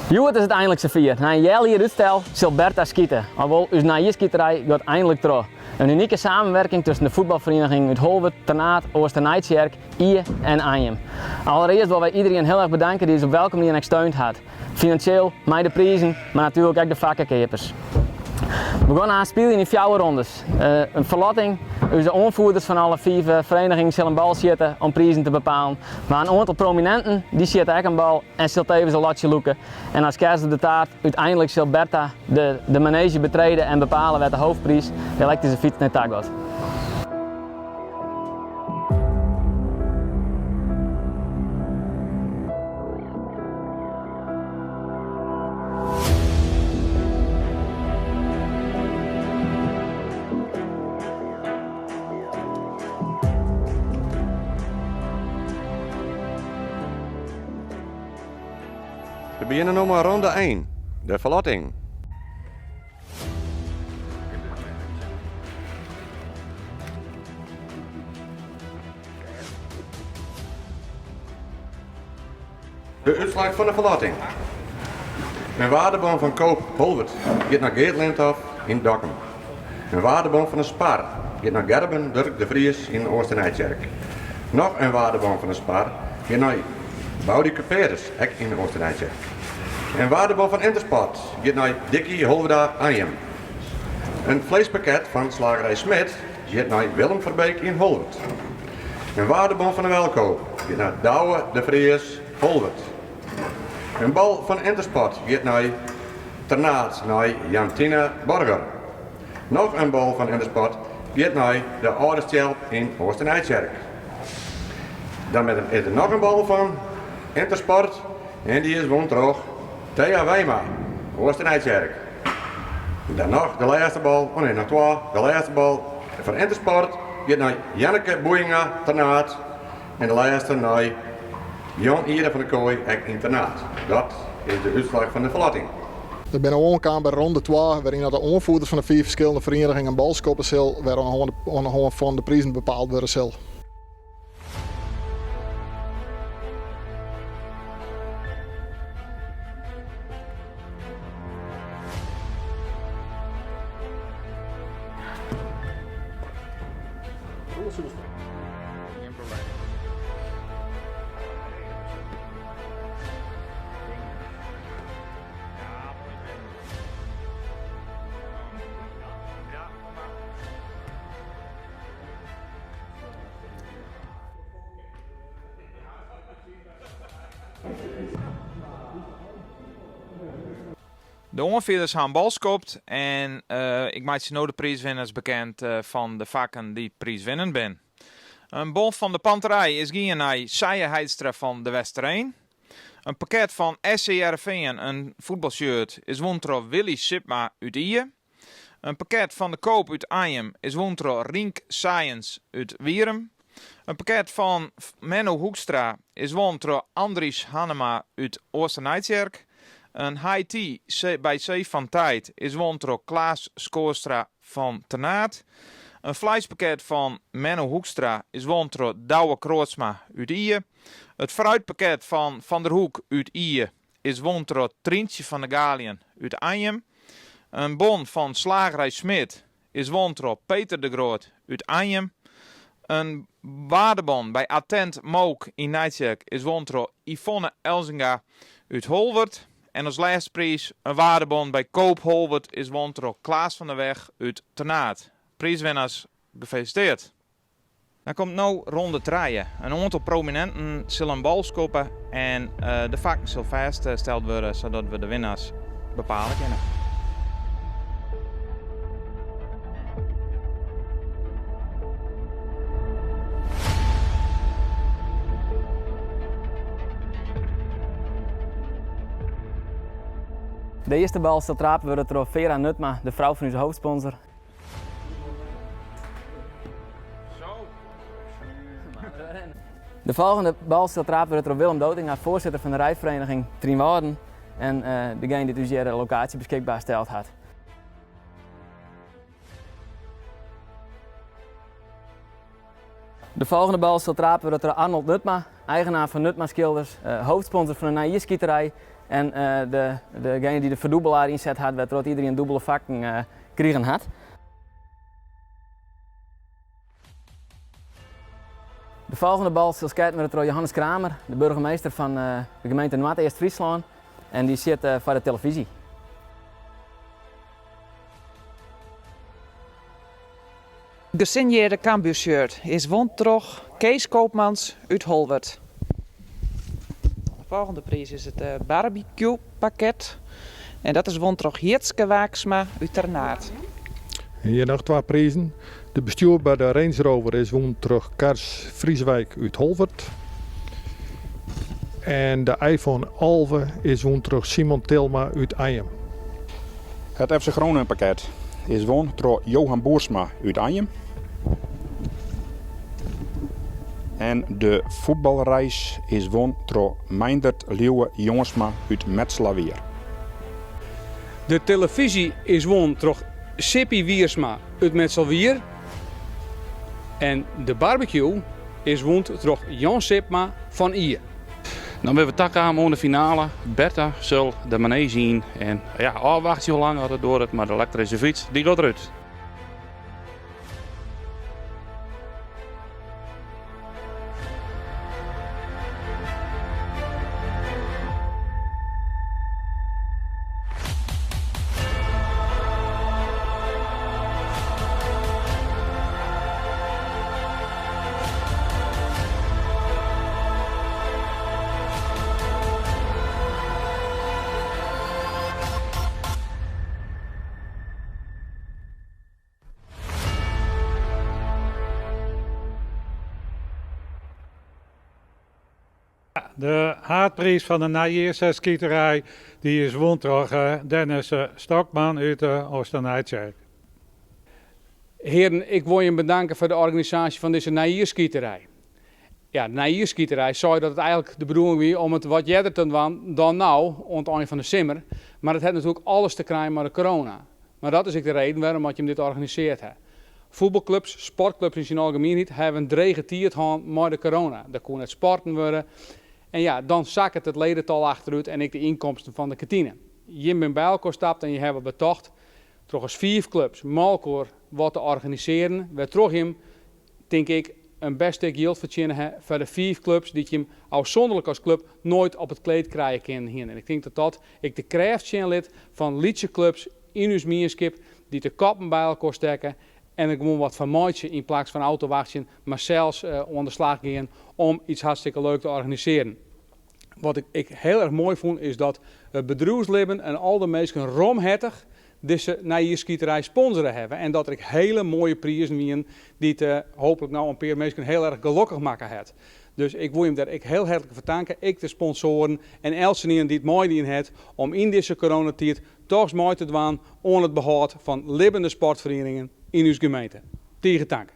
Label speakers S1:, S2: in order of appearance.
S1: Hjoed is it einlik safier. Nei in healjier útstel sil Bertha skite. Alwol, ús nijjiersskiterij giet einlik troch. In unike samenwerking tusken de fuotbalferienigingen út Holwert, Ternaard, Oasternijtsjerk, Ie en Anjum. Allereerst wolle wy iderien hiel erch bedanke dy't ús op welke manier ek steund hat. Finansjeel, mei de prizen, mar natuerlik ek de fakkekeapers. We gean aanst spyljen yn fjouwer rondes. In ferlotting, ús oanfierders fan alle fiif verenigingen sille in bal sjitte om prizen te bepalen. Mar in oantal prominenten dy sjitte ek in bal en sil tevens in lotsje lûke. En as kers op de taart, úteinlik sil Bertha de de manege betrede en bepale wêr't de hoofdpriis, de elektryske fyts, nei ta giet.
S2: We begjinne no mei ronde 1, de ferlotting. De útslach fan de ferlotting. In waardebon fan Koop Holwert giet nei Geert Lindhoff yn Dokkum. In waardebon fan de Spar giet nei Gerben Durk de Vries yn Oasternijtsjerk. Noch in waardebon fan de Spar giet nei Boudie Kuperus, ek yn Oasternijtsjerk. In waardebon fan Intersport giet nei Dikkie Holwerda Anjum. In fleespakket fan Slagerij Smit giet nei Willem Verbeek yn Holwert. In waardebon fan de Welkoop giet nei Douwe de Vries, Holwert. In bal fan Intersport giet nei Ternaard nei Jantine Borger. Noch in bal fan Intersport giet nei de Alde Stjelp yn Oasternijtsjerk. Dan is der noch in bal fan Intersport en dy is wûn troch Thea Wijma, Oasternijtsjerk. Dan noch de lêste bal, oh nee, noch twa, de lêste bal fan Intersport giet nei Janneke Boeiinga, Ternaard. En de lêste nei Jan Ieda van der Kooi, ek yn Ternaard. Dat is de útslach fan de ferlotting.
S3: We binne oankaam by ronde twa, wêryn dat de oanfierders fan de fiif ferskillende ferienigingen in bal skoppe sil, wêr oan de hân fan de prizen bepaald wurde sil.
S4: De oanfierders ha in bal skopt en ik meitsje no de priiswinners bekend fan de fakken dy't priiswinnend bin. In bon fan de Panterij is gien nei Sije Heidstra fan De Westereen. In pakket fan SC Hearrenfean, in fuotbalshirt, is wûn troch Willy Sipma út Ie. In pakket fan de Koop út Anjum is wûn troch Rienk Sijens út Wierum. In pakket fan Menno Hoekstra is wûn troch Andries Hannema út Oasternijtsjerk. In high tea by Zee van Tijd is wûn troch Klaas Skoorstra fan Ternaard. In fleispakket fan Menno Hoekstra is wûn troch Douwe Kroodsma út Ie. It fruitpakket fan Van der Hoek út Ie is wûn troch Tryntsje van der Galiën út Anjum. In bon fan Slagerij Smit is wûn troch Peter de Groot út Anjum. In waardebon by Attent Mook yn Nijtsjerk is wûn troch Yvonne Elzinga út Holwert. En as lêste priis in waardebon by Koop Holwert is wûn troch Klaas van der Weg út Ternaard. Priiswinners gefelisiteerd! Dan komt no ronde trije. In oantal prominenten sil in bal skoppe en de fakken sil fêststeld wurde sadat we de winnaars bepale kinne.
S1: De earste bal sil trape wurde troch Vera Nutma, de frou fan ús hoofdsponsor. De folgjende bal sil trapt wurde troch Willem Dotinga, foarsitter fan de Rijvereniging Trynwâlden en degene dy't ús hjir de lokaasje beskikber steld hat. De folgjende bal sil trapt wurde troch Arnold Nutma, eigenaar fan Nutma Skilders, hoofdsponsor fan de nijjiersskiterij. En de, degene dy't de ferdûbelaar ynset hat, wêrtroch't iderien dûbele fakken krigen hat. De folgjende bal sil sketten wurde troch Johannes Kramer, de burgemeester fan de gemeente Noardeast-Fryslân. En dy sit foar de telefyzje.
S5: Gesinjearde Cambuurshirt is wûn troch Kees Koopmans út Holwert. De folgjende priis is it barbecue-pakket en dat is wûn troch Jitske Waaksma út Ternaard.
S6: Hjir noch twa prizen. De bestjoerbare Range Rover is wûn troch Kars Vrieswijk út Holwert. En de iPhone 11 is wûn troch Simon Tilma út Anjum.
S2: Het FC Groningen pakket is wûn troch Johan Boersma út Anjum. En de voetbalreis is wûn troch Meindert Lieuwe Jongsma út Metslawier.
S7: De telefyzje is wûn troch Sippy Wiersma út Mitselwier. En de barbecue is wûn troch Jan Sipma fan Ie.
S8: Dan binne we takaam oan de finale. Bertha sil de maneezje yn en ja, ôfwachtsje hoe lang it duorret, mar de elektryske fyts dy giet derút.
S9: De haadpriis fan de nijjiersskiterij dy is wûn troch Dennis Stokman út Oosternijtsjerk.
S7: Hearen, ik wol jim bedanke foar de organisaasje fan dizze nijjiersskiterij. Ja, de nijjiersskiterij sei dat it eigenlik de bedoeling wie om it wat earder te dwaan dan no, oan it ein fan de simmer. Mar it hat natuerlik alles te krijen mei de corona. Mar dat is ek de reden wêrom at jim dit organiseard ha. Fuotbalklups, sportklups yn syn algemienheid hawwe in drege tiid hân mei de corona. Der koe net sporten wurde en ja, dan sakket it ledetal achterút en ek de ynkomsten fan de kantine. Jim bin by elkoar stapt en je hawwe betocht troch as fiif klups mei elkoar wat te organisearen, wêrtroch jim, tink ik, in bêst stik jild fertsjinne ha foar de fiif klups dy't jim ôfsûnderlik as klup noait op it kleed krije kinnen hiene. En ik tink dat dat ek de krêft sjen lit fan lytse klups yn ús mienskip dy't de koppen by elkoar stekke en der gewoan wat fan meitsje yn plaks fan ôf te wachtsjen, mar sels oan de slach gean om iets hartstikke leuk te organisearen. Wat ik ek hiel erch moai fûn is dat it bedriuwslibben en al de minsken romhertich dizze nijjiersskiterij sponsore hawwe en dat der ek hiele moaie prizen wienen dy't hooplik no in pear minsken hiel erch gelokkich makke hat. Dus ik wol jim dêr ek hiel hertlik foar tanke, ek de sponsoaren en eltsenien dy't meidien hat om yn dizze coronatiid dochs mei te dwaan oan it behâld fan libbene sportferieningen yn ús gemeente. Tige tank.